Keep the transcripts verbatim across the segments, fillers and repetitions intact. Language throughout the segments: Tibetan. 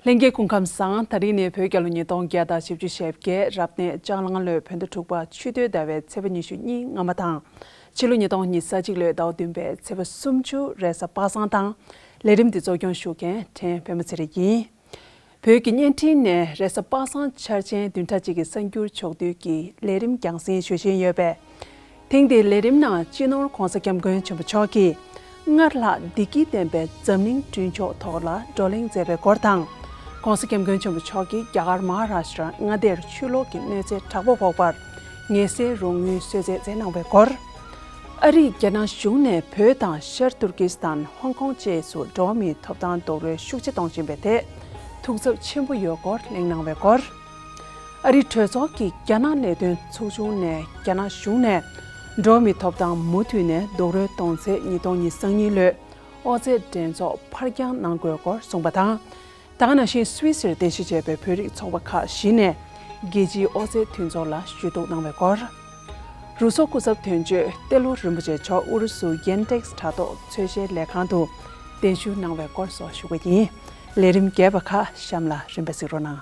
ལྷན་རྒྱས་སྐུ་ཁམས་བཟང་། ད་རིང་ནི་བོད་རྒྱལ་ལོ་ཉིས་སྟོང་བརྒྱ་དང་བཞི་བཅུ་ཞེ་བརྒྱད། རབ་གནས་ལྕགས་གླང་ལོའི་བོད་ཟླ་དྲུག་པ་ཆུ་སྟོད་ཟླ་བའི་ཚེས་པ་ཉི་ཤུ་གཉིས་སྔ་མ་དང་། ཕྱི་ལོ་ཉིས་སྟོང་ཉི་ཤུ་རྩ་གཅིག་ལོའི་ཟླ་བ་བདུན་པའི་ཚེས་པ་སུམ་ཅུ་རེས་གཟའ་པ་སངས་དང་། ལས་རིམ་འདི་གཙོ་སྐྱོང་ཞུ་མཁན་ཕྲན་པད་མ་ཚེ་རིང་ཡིན། བོད་ཀྱི་བརྙན་འཕྲིན་ནས་རེས་གཟའ་པ་སངས་འཆར་ཅན་བདུན་ཕྲག་གཅིག་གི་གསར་འགྱུར་ཕྱོགས་བསྡུས་ཀྱི་ལས་རིམ་རྒྱང་སྲིང་ཞུ་བཞིན་ཡོད་པས། ཐེངས་འདིའི་ལས་རིམ་ནང་སྤྱི་ནོར་༧གོང་ས་༧སྐྱབས་མགོན་ཆེན་པོ་མཆོག་གིས་སྔར་ལྷག་བདེ་སྐྱིད་ལྡན་པའི་འཛམ་གླིང་བསྐྲུན་ཕྱོགས་ཐོག་ལ་བགྲོ་གླེང་མཛད་པའི་སྐོར་དང་། ༧གོང་ས་༧སྐྱབས་མགོན་ཆེན་པོ་མཆོག་གིས་རྒྱ་གར་མ་ཧཱ་རཱ་ཤྲ་མངའ་སྡེར་ཆུ་ལོག་གི་གནོད་འཚེ་དྲག་པོ་ཕོག་པར་ངལ་སེལ་རོགས་དངུལ་གསོལ་སྩལ་མཛད་གནང་བའི་སྐོར། ཨ་རིས་རྒྱ་ནག་གཞུང་ནས་བོད་དང་ཤར་ཏུར་ཀི་སི་ཐན། ཧོང་ཀོང་བཅས་སུ་འགྲོ་བ་མིའི་ཐོབ་ཐང་རྡོག་རོལ་ཤུགས་ཆེ་གཏོང་བཞིན་པའི་ཐད་ཐུགས་འཚབ་ཆེན་པོ་ཡོད་སྐོར་གླེང་གནང་བའི་སྐོར། ཨ་རིའི་གྲོས་ཚོགས་ཀྱི་རྒྱ་ནག་ལས་དོན་ཚོགས་ཆུང་ནས་རྒྱ་ནག་གཞུང་ནས་འགྲོ་བ་མིའི་ཐོབ་ཐང་མུ་མཐུད་ནས་རྡོག་རོལ་གཏོང་ཚེ་ཉིས་སྟོང་ཉི་ཤུ་རྩ་གཉིས་ལོའི་ཨོ་རྩལ་འགྲན་ཚོགས་ཕར་འགྱངས་གནང་དགོས་སྐོར་གསུངས་པ་དང་། དེ་ག་ནང་བཞིན་སུད་སིར་རྟེན་གཞི་བྱས་པའི་བོད་རིགས་ཚོགས་པ་ཁག་བཞི་ནས་རྒྱལ་སྤྱིའི་ཨོ་རྩལ་མཐུན་ཚོགས་ལ་ཞུ་གཏུག་གནང་བའི་སྐོར། རུ་སོག་སྐུ་ཚབ་དོན་གཅོད་ཏེ་ལོ་རིན་པོ་ཆེ་མཆོག་ཨུ་རུ་སུ་ཡན་ཏེགས་དྲ་ཐོག་འཚོལ་བཤེར་ལས་ཁང་དུ་གདན་ཞུ་གནང་བའི་སྐོར་སོགས་ཞུ་གི་ཡིན། ལས་རིམ་རྒྱས་པ་ཁག་གཤམ་ལ་རིམ་པས་གཟིགས་རོགས་གནང་།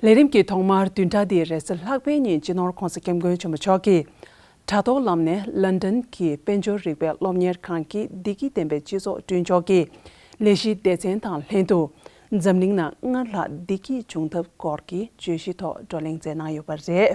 ལས་རིམ་གྱི་ཐོག་མར་བདུན་ཕྲག་འདིའི་རེས་གཟའ་ལྷག་པའི་ཉིན་སྤྱི་ནོར་༧གོང་ས་༧སྐྱབས་མགོན་ཆེན་པོ་མཆོག་གིས་དྲ་ཐོག་ལམ་ནས་ལན་ཌན་གྱི་དཔལ་འབྱོར་རིག་པའི་སློབ་གཉེར་ཁང་གི་བདེ་སྐྱིད་ལྡན་པའི་སྤྱི་ཚོགས་བསྐྲུན་ཕྱོགས་ཀྱི་ལས་གཞིའི་སྡེ་ཚན་དང་ལྷན་དུ་འཛམ་གླིང་ནང་སྔར་ལྷག་བདེ་སྐྱིད་འབྱུང་ཐབས་སྐོར་གྱི་བརྗོད་གཞི་ཐོག་བགྲོ་གླེང་མཛད་གནང་ཡོད་པ་རེད།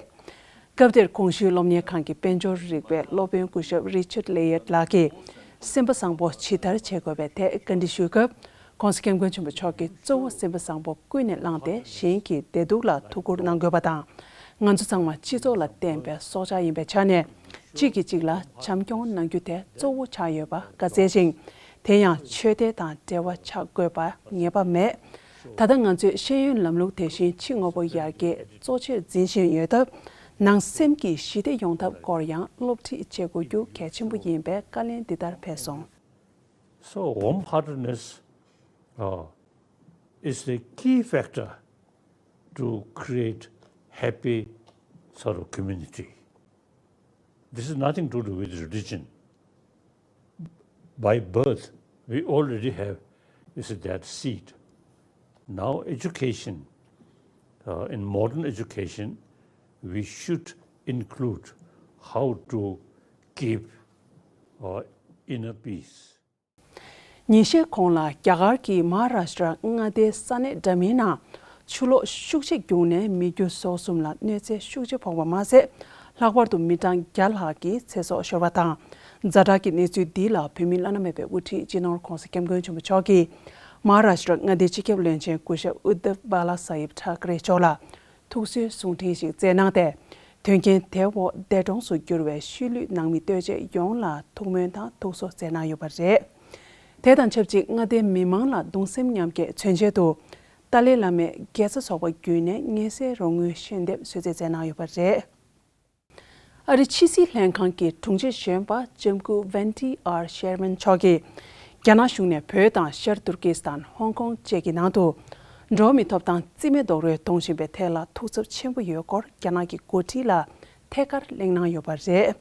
སྐབས་དེར་གོང་ཞུས་སློབ་གཉེར་ཁང་གི་དཔལ་འབྱོར་རིག་པའི་སློབ་དཔོན་སྐུ་ཞབས་རི་ཆར་ལེ་ཡར་ལགས་ཀྱིས་སེམས་པ་བཟང་པོ་ཇི་ལྟར་བྱེད་དགོས་པའི་ཐད་བཀའ་འདྲི་ཞུས་སྐབས། ༧གོང་ས་༧སྐྱབས་མགོན་ཆེན་པོ་མཆོག་གིས་གཙོ་བོ་སེམས་པ་བཟང་པོ་ཀུན་ནས་བསླངས་ཏེ་གཞན་གྱི་བདེ་སྡུག་ལ་ཐུགས་ཁུར་གནང་དགོས་པ་དང་། ང་ཚོ་ཚང་མ་སྤྱི་ཚོགས་ལ་བརྟེན་པའི་སྲོག་ཆགས་ཡིན་པའི་ཆ་ནས་གཅིག་གིས་གཅིག་ལ་བྱམས་སྐྱོང་གནང་རྒྱུ་དེ་གཙོ་བོ་ཆགས་ཡོད་པ་བཀའ་སྩལ་ཞིང་། དེ་ཡང་ཆོས་དད་དང་འབྲེལ་བ་ཆགས་དགོས་པ་ངེས་པ་མེད། ད་ལྟ་ང་ཚོས་ཤེས་ཡོན་ལམ་ལུགས་དེ་བཞིན་ཕྱི་དངོས་པོ་ཡར་རྒྱས་གཙོ་ཆེར་འཛིན་བཞིན་ཡོད་སྟབས། ནང་སེམས་ཀྱི་ཞི་བདེ་ཡོང་ཐབས་སྐོར་ཡང་སློབ་ཁྲིད་བྱེད་དགོས་རྒྱུ་གལ་ཆེན་པོ་ཡིན་པའི་བཀའ་ལན་འདི་ལྟར་ཕེབས་སོང་། So warm-heartedness uh, is the key factor to create happy sort of community. This is nothing to do with religion. By birth, we already have, you see, that seed. Now, education, uh, in modern education, we should include how to keep uh, inner peace. ཉིན་ཤས་གོང་ལ་རྒྱ་གར་གྱི་མ་ཧཱ་རཱ་ཤྲ་མངའ་སྡེའི་ས་གནས་འདྲ་མིན་ནང་ཆུ་ལོག་ཤུགས་ཆེ་བརྒྱུགས་ནས་མི་རྒྱུ་ཟོག་གསུམ་ལ་གནོད་འཚེ་ཤུགས་ཆེ་ཕོག་པ་མ་ཟད། ལྷག་པར་དུ་མི་གྲངས་བརྒྱ་ལྷག་གི་ཚེ་སྲོག་ཤོར་བ་དང་། ཛ་དྲག་གི་གནས་ཚུལ་འདི་ལ་བོད་མིའི་བླ་ན་མེད་པའི་དབུ་ཁྲིད་སྤྱི་ནོར་༧གོང་ས་༧སྐྱབས་མགོན་ཆེན་པོ་མཆོག་གིས་མ་ཧཱ་རཱ་ཤྲ་མངའ་སྡེའི་སྤྱི་ཁྱབ་བློན་ཆེན་སྐུ་ཞབས་ཨུ་དྷབ་བྷ་ལ་ས་ཡིབ་ཐཱ་ཀ་རེ་མཆོག་ལ་ཐུགས་གསོའི་གསུང་འཕྲིན་ཞིག་བསྩལ་གནང་སྟེ། དོན་རྐྱེན་དེའི་འོག་འདས་གྲོངས་སུ་གྱུར་བའི་ཤུལ་ལུས་ནང་མི་ལྟོས་བཅས་ཡོངས་ལ་ཐུགས་སྨོན་དང་ཐུགས་གསོ་བསྩལ་གནང་ཡོད་པ་རེད། དེ་དང་ཆབས་ཅིག་མངའ་སྡེའི་མི་མང་ལ་གདུང་སེམས་མཉམ་སྐྱེད་མཚོན་ཆེད་དུ། ཏཱ་ལའི་བླ་མས་དགེ་རྩ་ཚོགས་པ་བརྒྱུད་ནས་མངའ་གསལ་རོགས་དངུལ་ཞལ་འདེབས་གསོལ་སྩལ་མཛད་གནང་ཡོད་པ་རེད། ཨ་རིའི་ཕྱི་སྲིད་ལྷན་ཁང་གི་དྲུང་ཆེ་གཞོན་པ་ལྕམ་སྐུ་ཝན་ཏི་ཨར་ཤེར་མན་མཆོག་གིས། རྒྱ་ནག་གཞུང་ནས་བོད་དང་ཤར་ཏུར་ཀི་སི་ཐན། ཧོང་ཀོང་བཅས་ཀྱི་ནང་དུ། འགྲོ་བ་མིའི་ཐོབ་ཐང་རྩིས་མེད་རྡོག་རོལ་གཏོང་བཞིན་པའི་ཐད་ལ་ཐུགས་འཚབ་ཆེན་པོ་ཡོད་སྐོར་རྒྱ་ནག་གི་འགོ་ཁྲིད་ལ་ཐད་ཀར་གླེང་གནང་ཡོད་པ་རེད།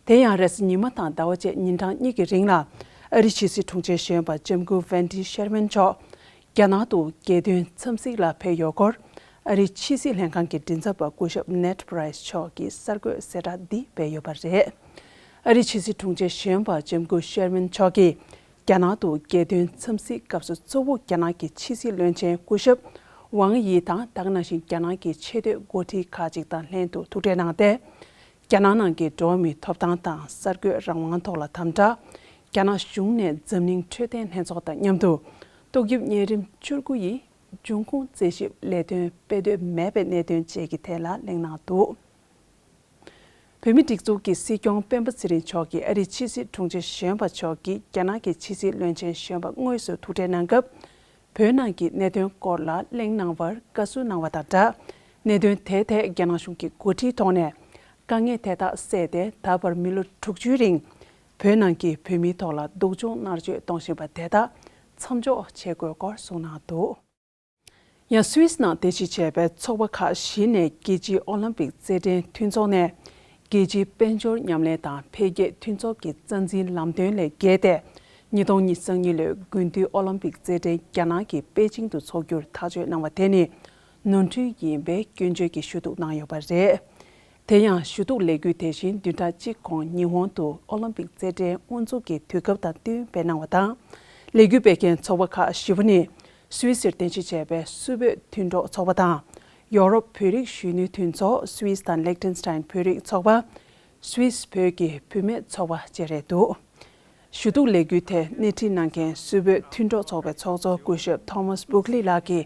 དེ་ཡང་རེས་གཟའ་ཉི་མ་དང་ཟླ་བ་བཅས་ཉིན་གྲངས་གཉིས་ཀྱི་རིང་ལ། ཨ་རིའི་ཕྱི་སྲིད་དྲུང་ཆེ་གཞོན་པ་ལྕམ་སྐུ་ཝན་ཏི་ཤེར་མན་མཆོག་རྒྱ་ནག་ཏུ་རྒྱལ་དོན་འཚམས་གཟིགས་ལ་ཕེབས་ཡོད་སྐོར། ཨ་རིའི་ཕྱི་སྲིད་ལྷན་ཁང་གི་མགྲིན་ཚབ་པ་སྐུ་ཞབས་ནེཌ་པ་རའིས་མཆོག་གིས་གསར་འགོད་གསལ་བསྒྲགས་འདི་སྤེལ་ཡོད་པ་རེད། ཨ་རིའི་ཕྱི་སྲིད་དྲུང་ཆེ་གཞོན་པ་ལྕམ་སྐུ་ཤེར་མན་མཆོག་གིས། རྒྱ་ནག་ཏུ་རྒྱལ་དོན་འཚམས་གཟིགས་སྐབས་སུ་གཙོ་བོ་རྒྱ་ནག་གི་ཕྱི་སྲིད་བློན་ཆེན་སྐུ་ཞབས་ཝང་དབྱི་དང་། དེ་ག་ནང་བཞིན་རྒྱ་ནག་གི་ཆེས་མཐོའི་འགོ་ཁྲིད་ཁག་ཅིག་དང་ལྷན་དུ་ཐུག་འཕྲད་གནང་སྟེ། རྒྱ་ནག་ནང་གི་འགྲོ་བ་མིའི་ཐོབ་ཐང་དང་གསར་འགོད་རང་དབང་ཐོག་ལ་དམ་དྲག་རྒྱ་ནག་གཞུང་ནས་འཛམ་གླིང་འཕྲོད་བསྟེན་ལྷན་ཚོགས་དང་མཉམ་དུ་ཏོག་དབྱིབས་གཉན་རིམས་བཅུ་དགུ་ཡི་འབྱུང་ཁུངས་རྩད་ཞིབ་ལས་དོན་སྤེལ་འདོད་མེད་པའི་གནད་དོན་བཅས་ཀྱི་ཐད་ལ་གླེང་གནང་འདུག་བོད་མིའི་སྒྲིག་འཛུགས་ཀྱི་སྲིད་སྐྱོང་སྤེན་པ་ཚེ་རིང་མཆོག་གིས་ཨ་རིའི་ཕྱི་སྲིད་དྲུང་ཆེ་གཞོན་པ་མཆོག་གིས་རྒྱ་ནག་གི་ཕྱི་སྲིད་བློན་ཆེན་གཞོན་པ་དངོས་སུ་ཐུག་འཕྲད་གནང་སྐབས། བོད་ནང་གི་གནད་དོན་སྐོར་ལ་གླེང་གནང་བར་བཀའ་ཟུར་གནང་བ་དང་སྦྲགས། གནད་དོན་དེའི་ཐད་རྒྱ་ནག་གཞུང་གི་འགོ་ཁྲིད་ཐོག་ནས་དཀའ་ངལ་དེ་དག་སེལ་ཏེ། ད་བར་མི་ལོ་དྲུག་ཅུའི་རིང་བོད་ནང་གི་བོད་མིའི་ཐོག་ལ་སྡུག་སྦྱོང་མནར་གཅོད་གཏོང་བཞིན་པ་དེ་དག་མཚམས་འཇོག་བྱེད་དགོས་སྐོར་གསུངས་གནང་འདུག་ཡང་སུད་སི་ནང་རྟེན་གཞི་བྱས་པའི་ཚོགས་པ་ཁག་བཞི་ནས་རྒྱལ་སྤྱིའི་ཨོ་ལིམ་པིག་རྩེད་འགྲན་མཐུན་ཚོགས་ནས། རྒྱལ་སྤྱིའི་དཔལ་འབྱོར་མཉམ་ལས་དང་འཕེལ་རྒྱས་མཐུན་ཚོགས་ཀྱི་རྩ་འཛིན་ལམ་སྟོན་ལས་བརྒལ་ཏེ། ཉིས་སྟོང་ཉི་ཤུ་རྩ་གཉིས་ལོའི་དགུན་དུས་ཨོ་ལིམ་པིག་རྩེད་འགྲན་རྒྱ་ནག་གི་པེ་ཅིང་དུ་འཚོགས་རྒྱུར་ཐག་གཅོད་གནང་བ་དེ་ནི་ནོར་འཁྲུལ་ཡིན་པའི་སྐྱོན་བརྗོད་ཀྱི་ཞུ་གཏུག་གནང་ཡོད་པ་རེད། དེ་ཡང་ཞུ་གཏུག་ལས་འགུལ་དེ་བཞིན་བདུན་ཕྲག་གཅིག་གོང་ཉི་ཧོང་དུ་ཨོ་ལིམ་པིག་རྩེད་འགྲན་དབུ་འཛུགས་ཀྱི་དུས་སྐབས་དང་བསྟུན་སྤེལ་གནང་བ་དང་། ལས་འགུལ་སྤེལ་མཁན་ཚོགས་པ་ཁག་བཞི་པོ་ནི་སུད་སིར་རྟེན་གཞི་བྱས་པའི་སུད་བོད་མཐུན་གྲོགས་ཚོགས་པ་དང་། ཡོ་རོབ་བོད་རིགས་གཞོན་ནུའི་མཐུན་ཚོགས། སུད་སི་དང་ལིག་ཏེན་སི་ཏན་བོད་རིགས་ཚོགས་པ། སུད་སི་བོད་ཀྱི་བུད་མེད་ཚོགས་པ་བཅས་རེད་འདུག་ཞུ་གཏུག་ལས་འགུལ་དེ་སྣེ་ཁྲིད་གནང་མཁན་སུད་བོད་མཐུན་གྲོགས་ཚོགས་པའི་ཚོགས་གཙོ་སྐུ་ཞབས་ཐོ་མཱས་བུག་ལི་ལགས་ཀྱིས།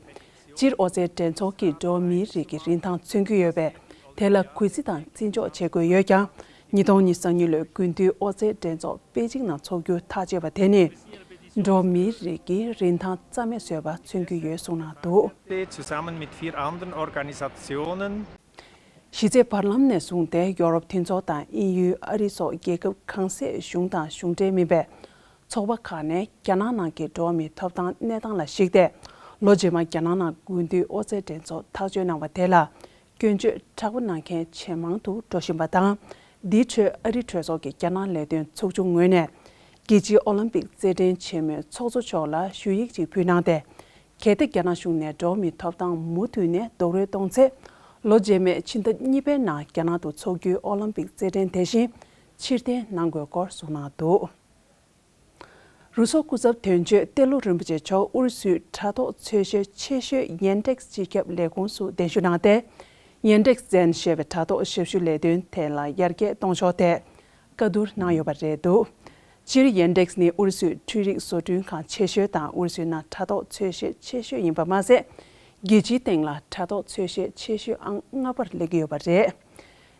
སྤྱིར་ཨོ་རྩལ་འགྲན་ཚོགས་ཀྱིས་འགྲོ་བ་མིའི་རིགས་ཀྱི་རིན་ཐང་མཚོན་གྱི་ཡོད་པས། དེ་ལ་གུས་བརྩི་དང་བརྩི་འཇོག་བྱེད་དགོས་ཡོད་ཀྱང་། ཉིས་སྟོང་ཉི་ཤུ་རྩ་གཉིས་ལོའི་དགུན་དུས་ཨོ་རྩལ་འགྲན་ཚོགས་པེ་ཅིང་ནང་འཚོགས་རྒྱུ་ཐག་བཅད་པ་དེ་ནི། འགྲོ་བ་མིའི་རིགས་ཀྱི་རིན་ཐང་རྩ་མེད་བཟོས་པ་མཚོན་གྱི་ཡོད་གསུངས་གནང་འདུག Zusammen mit vier anderen Organisationen གཞི་རྩའི་བར་ལམ་ནས་བཟུང་སྟེ་ཡོ་རོབ་མཐུན་ཚོགས་དང་དབྱིན་ཡུལ། ཨ་རི་སོགས་རྒྱལ་ཁབ་གང་སའི་གཞུང་དང་གཞུང་འབྲེལ་མིན་པའི་ཚོགས་པ་ཁག་ནས་རྒྱ་ནག་ནང་གི་འགྲོ་བ་མིའི་ཐོབ་ཐང་གནས་སྟངས་ལ་གཞིགས་ཏེ། ལོ་རྗེས་མར་རྒྱ་ནག་ནང་དགུན་དུས་ཨོ་རྩལ་འགྲན་ཚོགས་ཐག་གཅོད་གནང་བ་དེ་ལ་སྐྱོན་བརྗོད་དྲག་པོ་གནང་མཁན་ཇེ་མང་དུ་འགྲོ་བཞིན་པ་དང་། འདིའི་ཁྲོད་ཨ་རིའི་གྲོས་ཚོགས་ཀྱི་རྒྱ་ནག་ལས་དོན་ཚོགས་ཆུང་ངོས་ནས། རྒྱལ་སྤྱིའི་ཨོ་ལིམ་པིག་རྩེད་འགྲན་ཆེན་མོའི་ཚོགས་གཙོ་མཆོག་ལ་ཞུ་ཡིག་ཅིག་ཕུལ་གནང་སྟེ། གལ་ཏེ་རྒྱ་ནག་གཞུང་ནས་འགྲོ་བ་མིའི་ཐོབ་ཐང་མུ་མཐུད་ནས་རྡོག་རོལ་གཏོང་ཚེ། ལོ་རྗེས་མའི་ཕྱི་ཟླ་གཉིས་པའི་ནང་རྒྱ་ནག་ཏུ་འཚོགས་རྒྱུའི་ཨོ་ལིམ་པིག་རྩེད་འགྲན་དེ་བཞིན་ཕྱིར་འཐེན་གནང་དགོས་སྐོར་གསུངས་གནང་འདུག་རུ་སོག་སྐུ་ཚབ་དོན་གཅོད་ཏེ་ལོ་རིན་པོ་ཆེ་མཆོག་ཨུ་རུ་སུའི་དྲ་ཐོག་ཚོས་གཞི་ཆེ་ཤོས་ཡན་ཏེགས་སྤྱི་ཁྱབ་ལས་ཁུངས་སུ་གདན་ཞུ་གནང་སྟེ། ཡན་ཏེགས་ཛེན་ཞེས་པའི་དྲ་ཐོག་ཞབས་ཞུ་ལས་དོན་ཐད་ལ་ཡར་རྒྱས་གཏོང་ཕྱོགས་ཐད་བཀའ་བསྡུར་གནང་ཡོད་པ་རེད་འདུག་སྤྱིར་ཡན་ཏེགས་ནི་ཨུ་རུ་སུའི་འཕྲུལ་རིག་བཟོ་སྐྲུན་ཁང་ཆེ་ཤོས་དང་ཨུ་རུ་སུའི་ནང་དྲ་ཐོག་ཚོས་གཞི་ཆེ་ཤོས་ཡིན་པ་མ་ཟད། རྒྱལ་སྤྱིའི་སྟེང་ལ་དྲ་ཐོག་ཚོས་གཞི་ཆེ་ཤོས་ཨང་ལྔ་པར་སླེབས་ཀྱི་ཡོད་པ་རེད།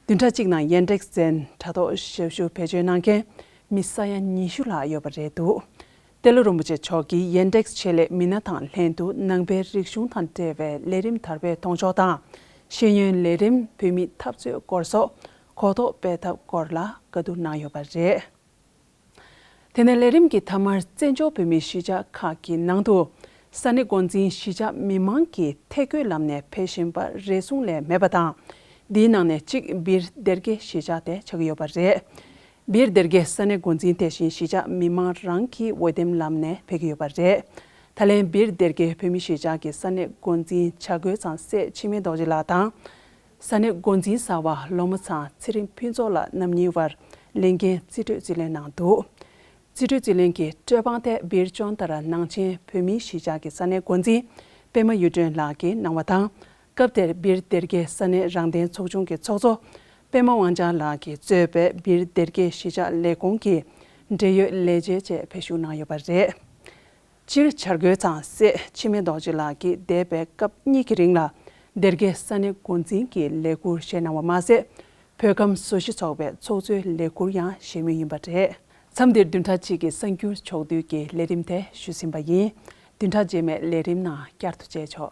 བདུན་ཕྲག་གཅིག་ནང་ཡན་ཏེགས་ཛེན་དྲ་ཐོག་ཞབས་ཞུ་བེད་སྤྱོད་གནང་མཁན་མི་ས་ཡ་ཉི་ཤུ་ལྷག་ཡོད་པ་རེད་འདུག་ཏེ་ལོ་རིན་པོ་ཆེ་མཆོག་གིས་ཡན་ཏེགས་ཆེད་ལས་མི་སྣ་དང་ལྷན་དུ་ནང་པའི་རིག་གཞུང་དང་འབྲེལ་བའི་ལས་རིམ་དར་སྤེལ་གཏོང་ཕྱོགས་དང་། ཤེས་ཡོན་ལས་རིམ། བོད་མིའི་འཐབ་རྩོད་སྐོར་སོགས་གོ་རྟོགས་སྤེལ་ཐབས་སྐོར་ལ་བཀའ་བསྡུར་གནང་ཡོད་པ་རེད། དེ་ནས་ལས་རིམ་གྱི་མཐའ་མར་བཙན་བྱོལ་བོད་མིའི་གཞིས་ཆགས་ཁག་གི་ནང་དུ་ས་གནས་འགོ་འཛིན་གཞིས་ཆགས་མི་མང་གིས་ཐད་བསྐོའི་ལམ་ནས་ཕེབས་བཞིན་པ་རེ་ཟུང་ལས་མེད་པ་དང་། འདིའི་ནང་ནས་གཅིག་སྦིར་སྡེ་དགེ་གཞིས་ཆགས་དེ་ཆགས་ཀྱི་ཡོད་པ་རེད། སྦིར་སྡེ་དགེ་ས་གནས་འགོ་འཛིན་དེ་བཞིན་གཞིས་ཆགས་མི་མང་རང་གི་འོས་འདེམས་ལམ་ནས་ཕེབས་ཀྱི་ཡོད་པ་རེད། ད་ལན་སྦིར་སྡེ་དགེ་བོད་མིའི་གཞིས་ཆགས་ཀྱི་ས་གནས་འགོ་འཛིན་བྱ་རྒོད་ཚང་སྲས་འཆི་མེད་རྡོ་རྗེ་ལགས་དང་། ས་གནས་འགོ་འཛིན་གསར་པ་ལོ་མོ་ཚང་ཚེ་རིང་ཕུན་ཚོགས་ལགས་རྣམ་གཉིས་བར་ལས་འགན་རྩིས་སྤྲོད་རྩིས་ལེན་གནང་འདུག་རྩིས་སྤྲོད་རྩིས་ལེན་གྱི་སྤྲོད་དཔང་དེ་སྦིར་ཅོན་ཏ་ར་ནང་ཆེན་བོད་མིའི་གཞིས་ཆགས་ཀྱི་ས་གནས་འགོ་འཛིན་པད་མ་གཡུ་སྒྲོན་ལགས་ཀྱིས་གནང་བ་དང་། སྐབས་དེར་སྦིར་སྡེ་དགེ་ས་གནས་རང་བདེན་ཚོགས་ཆུང་གི་ཚོགས་གཙོ་པད་མ་དབང་འཆང་ལགས་ཀྱིས་གཙོས་པའི་སྦིར་སྡེ་དགེ་གཞིས་ཆགས་ལས་ཁུངས་ཀྱི་འབྲེལ་ཡོད་ལས་བྱེད་བཅས་ཕེབས་ཞུགས་གནང་ཡོད་པ་རེད། སྤྱིར་བྱ་རྒོད་ཚང་སྲས་འཆི་མེད་རྡོ་རྗེ་ལགས་ཀྱིས་འདས་པའི་སྐབས་གཉིས་ཀྱི་རིང་ལ་སྡེ་དགེ་ས་གནས་འགོ་འཛིན་གྱི་ལས་ཁུར་བཞེས་གནང་བ་མ་ཟད། བོད་ཁམས་བཟོ་ཞིང་ཚོགས་པའི་ཚོགས་གཙོའི་ལས་ཁུར་ཡང་བཞེས་མུས་ཡིན་པ་རེད། མཚམས་འདིར་བདུན་ཕྲག་གཅིག་གི་གསར་འགྱུར་ཕྱོགས་བསྡུས་ཀྱི་ལས་རིམ་དེ་ཞུས་ཟིན་པ་ཡིན། བདུན་ཕྲག་རྗེས་མའི་ལས་རིམ་ནང་བསྐྱར་དུ་མཇལ་ཆོག